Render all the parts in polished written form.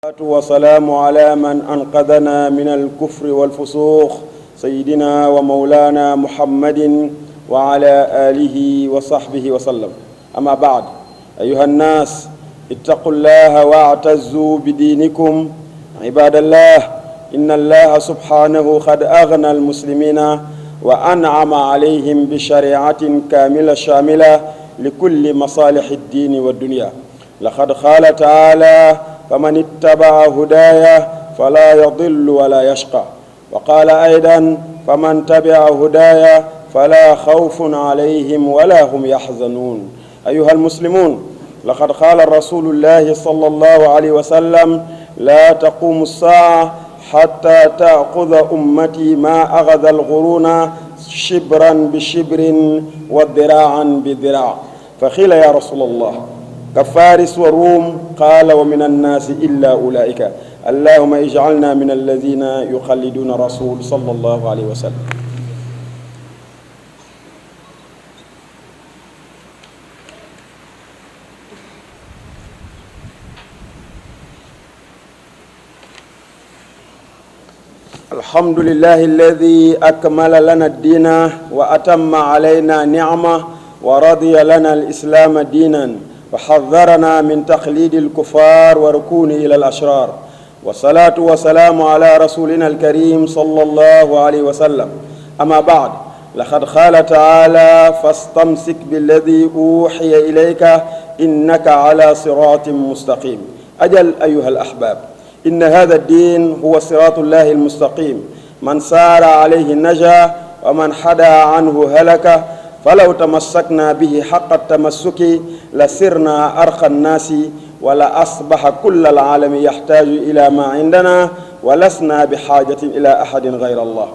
والسلام على من أنقذنا من الكفر والفسوق سيدنا ومولانا محمد وعلى آله وصحبه وسلم. أما بعد، أيها الناس، اتقوا الله واعتزوا بدينكم. عباد الله، إن الله سبحانه قد أغنى المسلمين وأنعم عليهم بشريعة كاملة شاملة لكل مصالح الدين والدنيا. لقد قال تعالى: فمن اتبع هدايا فلا يضل ولا يشقى. وقال أيضا: فمن تبع هدايا فلا خوف عليهم ولا هم يحزنون. أيها المسلمون، لقد قال رسول الله صلى الله عليه وسلم: لا تقوم الساعة حتى تأخذ أمتي ما أخذ القرون شبرا بشبر وذراعا بذراع. فقيل: يا رسول الله، كفارس والروم؟ قال: ومن الناس إلا أولئك. اللهم اجعلنا من الذين يخلدون الرسول صلى الله عليه وسلم. الحمد لله الذي أكمل لنا الدين وأتم علينا نعمة ورضي لنا الإسلام دينا وحذرنا من تقليد الكفار وركون إلى الأشرار. والصلاة والسلام على رسولنا الكريم صلى الله عليه وسلم. أما بعد، لقد قال تعالى: فاستمسك بالذي أوحي إليك إنك على صراط مستقيم. أجل أيها الأحباب، إن هذا الدين هو صراط الله المستقيم، من سار عليه نجا ومن حدا عنه هلك. فلو تمسكنا به حق التمسك لسرنا أرقى الناس، ولا أصبح كل العالم يحتاج إلى ما عندنا، ولسنا بحاجة إلى أحد غير الله.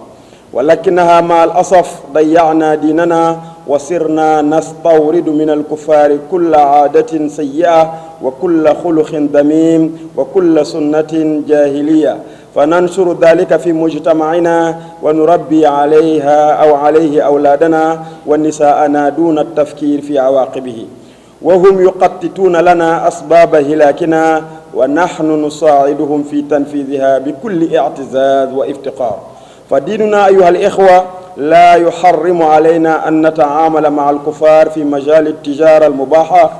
ولكنها مع الأسف ضيعنا ديننا وصرنا نستورد من الكفار كل عادة سيئة وكل خلق ذميم وكل سنة جاهلية، فننشر ذلك في مجتمعنا ونربي عليها أو عليه أولادنا ونساءنا دون التفكير في عواقبه، وهم يقطتون لنا أسباب هلاكنا ونحن نساعدهم في تنفيذها بكل اعتزاز وافتقار. فديننا أيها الإخوة لا يحرم علينا أن نتعامل مع الكفار في مجال التجارة المباحة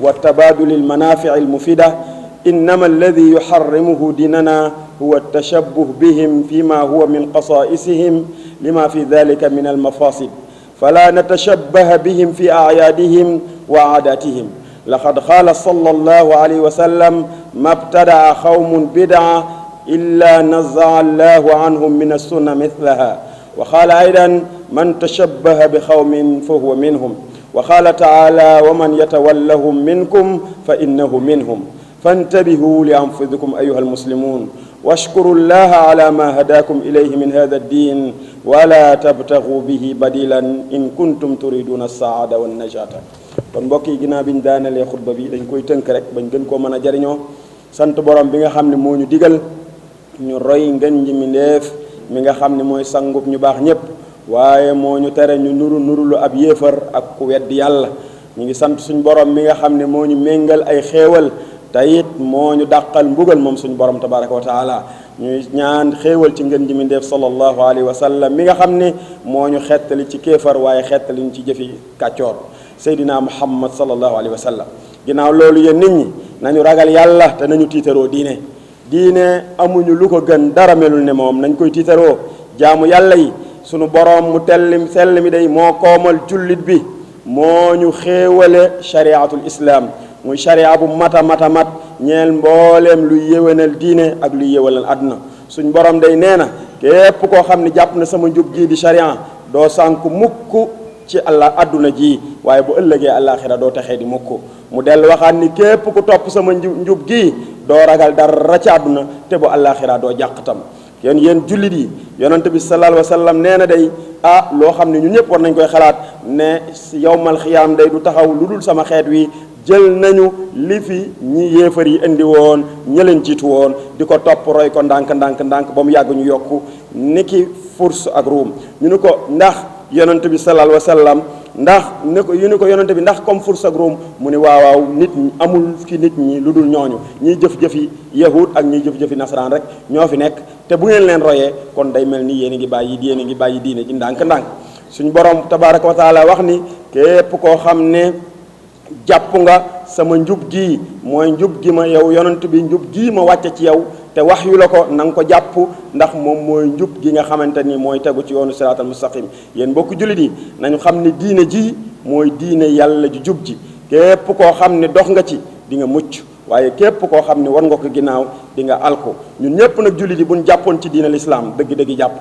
والتبادل المنافع المفيدة، إنما الذي يحرمه ديننا هو التشبه بهم فيما هو من خصائصهم لما في ذلك من المفاسد، فلا نتشبه بهم في أعيادهم وعاداتهم. لقد قال صلى الله عليه وسلم: ما ابتدع قوم بدعة إلا نزع الله عنهم من السنة مثلها. وقال أيضا: من تشبه بقوم فهو منهم. وقال تعالى: ومن يتولهم منكم فإنه منهم. فانتبهوا لأنفسكم أيها المسلمون، واشكروا الله على ما هداكم إليه من هذا الدين، ولا تبتغوا به بديلا إن كنتم تريدون السعادة والنجاة. kon mbokk yi ginnaaw bi ñu daanelee xutba bi dañ koy tënk rek bañ gën koo mën a jariñoo sant borom bi nga xam ne moo ñu digal ñu roy ngeen ji mindeef mi nga xam ne mooy sangub ñu baax ñépp, waaye moo ñu tere ñu nurulu ab yéefar ak ku weddi yàlla. ñu ngi sant suñ borom mi nga xam ne moo ñu méngal ay xéewal te it moo ñu dàqal mbugal moom suñu borom tabaraka wa taala. ñuy ñaan xéewal ci ngeen ji mindeef sallallahu alayhi wa sallam mi nga xam ne moo ñu xettali ci kéefar waaye xettali ñu ci jëfi kàccoor, Seydina Muhammad sallallahu alayhi wa sallam. ginnaaw loolu yéen nit ñi nañu ragal yàlla te nañu tiitaroo diine amuñu lu ko gën, dara melul ne moom, nañ koy tiitaroo. jaamu yàlla yi sunu borom mu tellim sell mi day moo koomal jullit bi, moo ñu xéewale shariatul islam, muy sharia bu mat ñeel mbooleem luy yéwénal diine ak luy yéwénal àdduna. suñ borom day nee na képp koo xam ne jàpp na sama njub gii di sharia doo sànku mukk ci allah àdduna ji, waaye bu ëllëgee àllaaxira doo texee di mukk. mu dellu waxaat ni képp ku topp sama njub gii doo ragal dara ci àdduna, te bu àllaaxira doo jàqtam. yéen jullit yi, yonent bi sallallahu alayhi wa sallam nee na day loo xam ne ñun ñëpp war nañ koy xalaat ne yawmal xiyaam day du taxaw lu dul sama xeet wi jël nañu li fi ñi yéefar yi indi woon ña leen jiitu woon di ko topp roy ko ndànk ba mu yàgg ñu yokku niki Furs ak Ruum. ñu ni ko ndax yonent bi sallallahu alayhi wa sallam ndax ne ko yu ni ko yonente bi ndax comme Furs ak Rum mu ni waaw nit ñi amul ki nit ñi lu dul ñooñu ñiy jëf-jëfi yahud ak ñiy jëf-jëfi nasaraan rek ñoo fi nekk te bu ngeen leen royee kon day mel ni yéen a ngi bàyyi diine ci ndànk-ndànk suñ borom tabaraka wa taala wax ni képp koo xam ne jàpp nga sama njub gii mooy njub gi ma yow yonent bi njub gii ma wàcce ci yow te wax yu la ko na nga ko jàpp ndax moom mooy njub gi nga xamante ni mooy tegu ci yoonu siraatal mustaqim yéen mbokk jullit yi nañu xam ne diine ji mooy diine yàlla ju jub ji képp koo xam ne dox nga ci di nga mucc waaye képp koo xam ne war nga ko ginnaaw di nga alko ñun ñëpp nag jullit yi buñ jàppoon ci diine l'islam dëgg-dëgg jàpp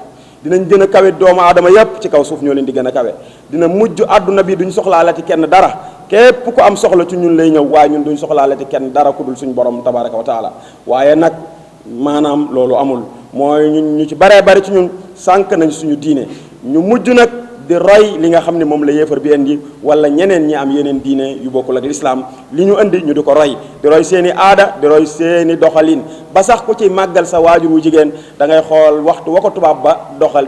dinañ gën a kawe doomu aadama yépp ci kaw suuf ñoo leen di gën a kawe dina mujj àdduna bi duñ soxlaalati kenn dara képp ku am soxla ci ñun lay ñëw waaye ñun duñ soxlaalati kenn dara ku dul suñ borom tabaraka wa taala waaye nag maanaam loolu amul mooy ñun ñu ci baree bari ci ñun sànq nañ suñu diine ñu mujj nag di roy li nga xam ne moom la yéefar bi indi wala ñeneen ñi am yeneen diine yu bokkul ak lislaam li ñu indi ñu di ko roy di roy seeni aada di roy seeni doxalin ba sax ku ci màggal sa waajur wu jigéen da ngay xool waxtu wa ko tubaab ba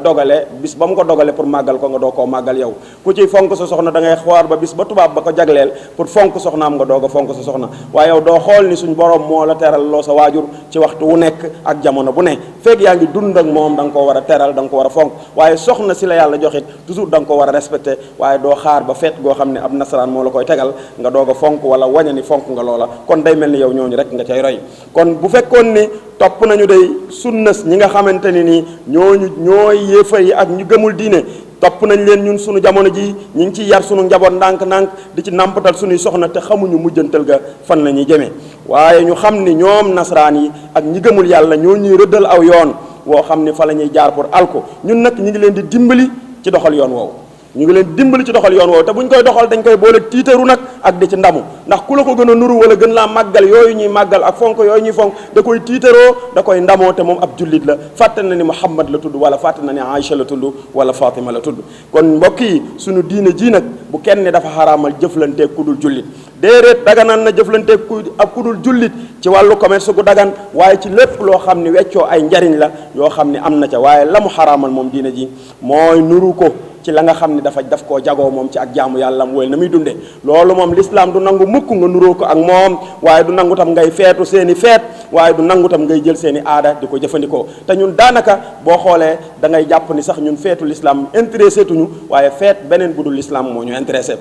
dogale bis ba mu ko dogale pour màggal ko nga doo koo màggal yow ku ci fonk sa soxna da ngay xool ba bis ba tubaab ba ko jagleel pour fonk soxnaam nga doog a fonk sa soxna waaye yow doo xool ni suñ borom moo la teral loo sa waajur ci waxtu wu nekk ak jamono bu ne fekk yaa ngi dund ak moom da nga koo war a teral da nga ko war a fonk waaye soxna si la yàlla joxit toujours da nga ko war a respecté waaye doo xaar ba feet goo xam ne ab nasaraan moo la koy tegal nga doog a fonk wala waña ni fonk nga loola kon day mel ni yow ñooñu rek nga cay roy kon bu fekkoon ni topp nañu day sunnas ñi nga xamante ni nii ñooy yéefar yi ak ñu gëmul diine topp nañ leen ñun suñu jamono ji ñu ngi ciy yar suñu njaboot ndànk-ndànk di ci nampatal suñuy soxna te xamuñu mujjantal ga fan la ñuy jëmee waaye ñu xam ni ñoom nasaraan yi ak ñi gëmul yàlla ñoo ñuy rëddal aw yoon woo xam ni fa la ñuy jaar pour alko ñun nag ñu ngi leen di dimbali ci doxal yoon woowu ñu ngi leen dimbali ci doxal yoon woowu te bu ñu koy doxal dañ koy boole tiitaru nag ak di ci ndamu ndax ku la ko gën a nuru wala gën laa màggal yooyu ñuy màggal ak fonk yooyu ñuy fonk da koy tiitaroo da koy ndamoo te moom ab jullit la fàtte na ni Muhammad la tudd wala fàtte na ni Aïcha la tudd wala Fatima la tudd kon mbokk yi suñu diine ji nag bu kenn ne dafa xaraamal jëflanteeg ku dul jullit déedéet daganaan na jëflanteeg ku dul jullit ci wàllu commerce gu dagan waaye ci lépp loo xam ne weccoo ay njariñ la yoo xam ne am na ca waaye la mu xaraamal moom diine ji mooy nuru ko ci la nga xam ne daf koo jagoo moom ci ak jaamu yàlla am wooy na muy dunde loolu moom l'islam du nangu mukk nga nuróo ko ak moom waaye du nangu tam ngay feetu seeni feet waaye du nangu tam ngay jël seeni aada di ko jëfandikoo te ñun daanaka boo xoolee da ngay jàpp ni sax ñun feetu l'islam intéressé tuñu waaye feet beneen bu dul l'islam moo ñu intéressé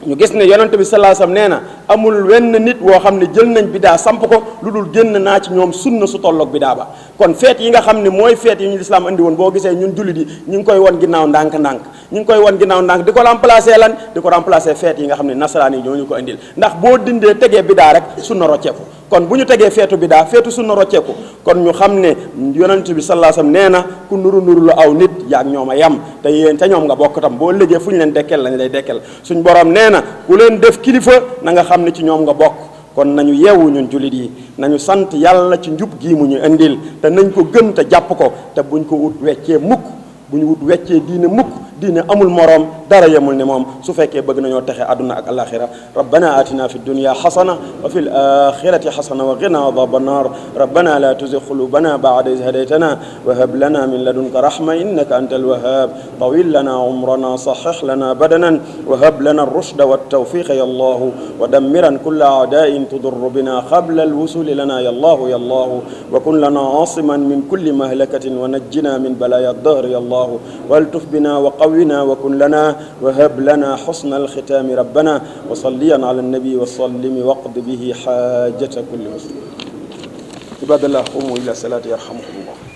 ñu gis ne yonent bi sallallahu alayhi wasallam nee na amul wenn nit woo xam ne jël nañ bidaa samp ko lu dul génn naa ci ñoom sunna su tolloog bidaa ba kon feet yi nga xam ne mooy feet yi ñu lislaam andi woon boo gisee ñun jullit yi ñu ngi koy wan ginnaaw ndànk-ndànk ñu ngi koy wan ginnaaw ndànk di ko remplacer lan di ko remplacer feet yi nga xam ne nasaraan yi ñoo ñu ko indil ndax boo dindee tegee bidaa rek sunna rocceeku kon bu ñu tegee feetu bidaa feetu sunna rocceeku kon ñu xam ne yonent bi sallallahu alayhi wasallam nee na ku nuru la aw nit yaag ñoom a yam te yéen ca ñoom nga bokk tam boo liggéey fu ñu leen dekkel lañ lay dekkel suñ borom nee na ku leen def kilifa na nga xam ne ci ñoom nga bokk kon nañu yeewu ñun jullit yi nañu sant yàlla ci njub gii mu ñu indil te nañ ko gëm te jàpp ko te buñ ko wut weccee mukk bu ñu wut weccee diine mukk diine amul moroom dara yemul ne moom su fekkee bëgg nañoo texe àdduna ak alaxira rabbana atina fi dunya xasana wa fi l axirati xasana wa qina adaba annar rabbana la tuzigh qulubana ba'da idh hadaytana wa hab lana min ladunka rahma innaka anta alwahhab tawil lana umrana sahhih lana badanan wa hab lana الرشد والتوفيق يا الله ودمرا كل أعداء تضر بنا قبل الوصول لنا يا الله يا الله وكن لنا عاصما من كل مهلكة ونجنا من بلايا الدهر يا الله والتف بنا وقونا وكن لنا وهب لنا حسن الختام ربنا وصليا على النبي وسلم واقض به حاجة كل مسلم عباد الله قوموا إلى الصلاة يرحمكم الله